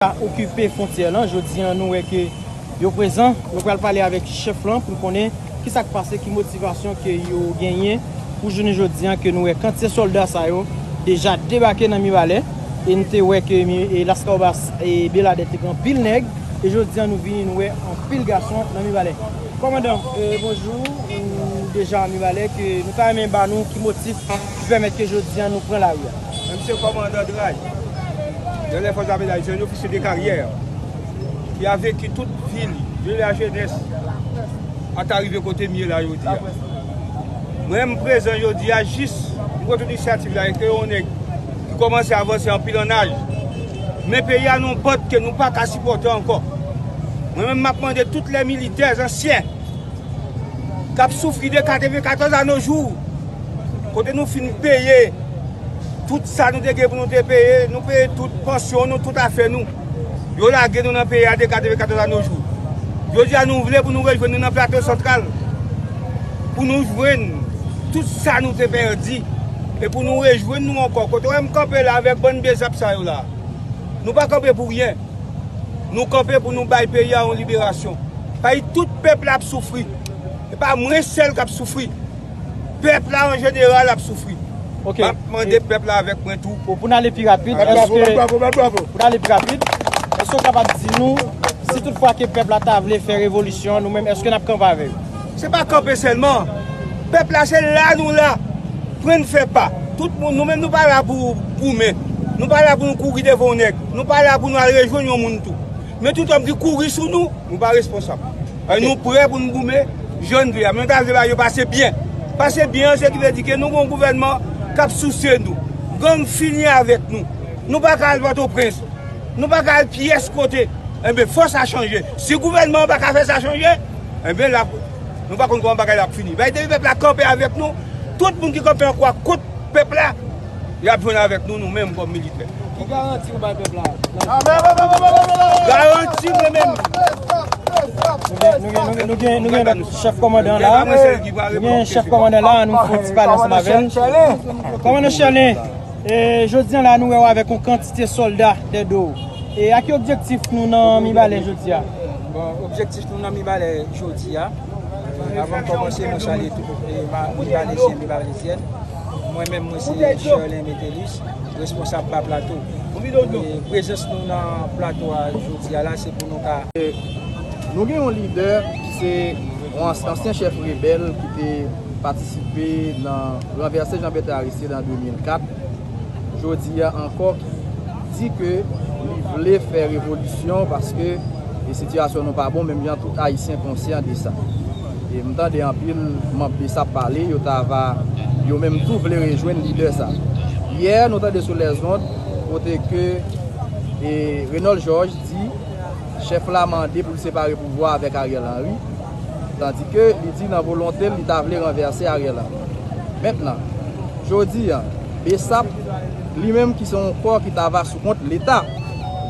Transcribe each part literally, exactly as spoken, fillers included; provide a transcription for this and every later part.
ka okipe fwontyè lan. Jodi a, nou wè ke yo prezan. Nou pral pale avèk chèf lan pou n konnen ki sa k pase, ki motivasyon ke yo genyen pou jounen jodi a, ke nou wè kantite sòlda sa yo deja debake nan Mibalè. E n te wè ke mi-, e Laskawobas e Beladè te gen anpil nèg. E jodi a, nou vini, nou wè anpil gason nan Mibalè. Kòmandan, e, bonjou. Ou deja nan Mibalè, ke nou ta renmen ba nou ki motif ki pèmèt ke jodi a nou pran lari a. Mwen, se kòmandan Dray, de lè Fòs Lame Ayisyen, yon ofisye de karyè, ki a venki tout vil, vil la jenès, ata rive kote m ye la jodi a. Mwen, m prezan jodi a, jis m pran tout inisyativ la, e ke yon nèg ki kòmanse avanse anpil an aj. Men peyi a nan yon pant ke nou pa ka sipòte ankò. Mwen menm, m ap mande tout lè militè ansyen k ap soufri de katrevenkatòz a nos jours, kote nou fin peye tout sa nou te gen pou nou te peye, nou peye tout pansyon nou, tout afè nou. Yo lage nou nan peyi a de katrevenkatòz a nos jours. Jodi a, nou vle pou nou rejwenn nou nan Plato Santral, pou nou jwenn tout sa nou te pèdi, e pou nou rejwenn nou ankò. Kote w wè m kanpe la avèk bann besap sa yo la, nou pa kanpe pou ryen. Nou kanpe pou nou bay peyi a yon liberasyon. Paske tout pèp la ap soufri. E pa mwen sèl k ap soufri. Pèp la an jeneral ap soufri. Ok. M ap mande pèp la avèk mwen tou. Pou, pou n ale pi rapid, èske, pou n ale pi rapid, èske w kapab di nou, si toutfwa ke pèp la ta vle fè revolisyon, nou menm, èske n ap kanpe avè yo? Se pa kanpe sèlman. Pèp la, se la nou la. Pran n fè pa. Tout moun, nou menm, nou pa la pou goumen. Nou pa la pou nou kouri devan yon nèg. Nou pa la pou nou al rejwenn yon moun tou. Men tout òm ki kouri sou nou, nou pa responsab. Ay, nou prè pou nou goumen, jan n vle a. Men nou ta vle ba yo pase byen. Pase byen an, se ki vle di ke nou gen yon gouvènman k ap souse nou. Gang fini avèk nou. Nou pa ka al Pòtoprens. Nou pa ka al pyès kote. Enben, fò sa chanje. Si gouvènman an pa ka fè sa chanje, enben, la, nou pa konn kòman bagay la ap fini. Bay depi pèp la kanpe avèk nou, tout moun ki kanpe an kwa kont pèp la, y ap jwenn avèk nou, nou menm kòm militè. Ki garanti ou bay pèp la? Garanti mwen menm. Nou gen, nou gen, nou gen, nou gen, nou gen lòt chèf kòmandan la. Nou gen chèf kòmandan la, nou fè yon ti pale ansanm avè l. Kòmandan Sherlin, e, jodi a la, nou wè w avèk yon kantite sòlda dèyè do w. E a ki objektif nou nan Mibalè jodi a? Bon, objektif nou nan Mibalè jodi a, avan m kòmanse, mwen salye tout, e, ma-, Mibalezyen, Mibalezyèn. Mwen menm, mwen se Sherlin Metellus, responsab Ba Plato. E prezans nou nan plato a jodi a la, se pou nou ka... Nou gen yon lidè ki se yon ans-, ansyen chèf rebèl ki te patisipe nan ranvèse Jean Bertrand Aristide an de mil kat. Jodi a ankò, ki di ke li vle fè revolisyon paske, e, sitiyasyon nou pa bon, menm jan tout Ayisyen konsyan de sa. E m tande anpil manm BSAP pale, yo ta va, yo menm tou vle rejwenn lidè sa. Yè, nou tande sou lèzond, kote ke, e, Renold Georges di, chèf la mande pou l separe pouvwa avèk Ariel Henry, tandike li di nan volonte l, li ta vle ranvèse Ariel Henry. Mentnan, jodi a, BSAP, li menm ki se yon kò ki ta va sou kont Leta,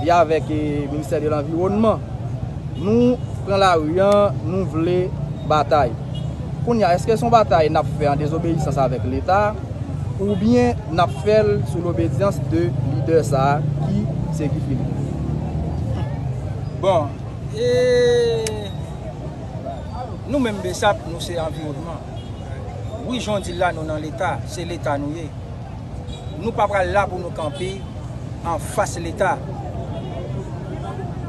li avèk, e, Ministè de Lanviwònman, nou pran lari a, nou vle batay. Kounye a, èske se yon batay n ap fè an dezobeyisans avèk Leta, oubyen n ap fè l sou lobedyans de lidè sa a ki se Guy Philippe? Bon, e, nou menm BSAP, nou se anviwònman. Wi, jan w di l la, nou nan Leta, se Leta nou ye. Nou pa pral la pou nou kanpe anfas Leta.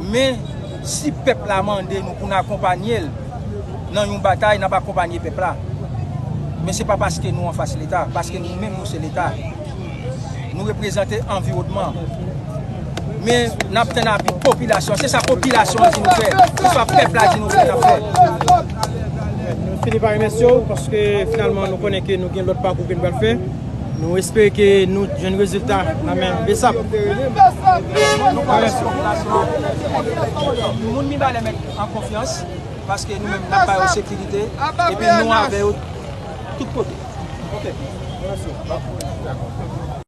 Men, si pèp la mande nou pou n akonpanye l nan yon batay, n ap akonpanye pèp la. Men se pa paske nou anfas Leta, paske nou menm nou se Leta. Nou reprezante anviwònman. Men n ap tann avi popilasyon. Se sa popilasyon an di nou fè. Se sa pèp la di nou fè, n ap fè. Nou fini pa remèsye w, paske finalman nou konnen ke nou gen lòt pakou ke nou pral fè. Nou espere ke nou jwenn rezilta nan men BSAP. Moun Mibalè mèt an konfyans, paske nou menm n ap ba yo sekirite, epi nou avè yo tout kote. Ok.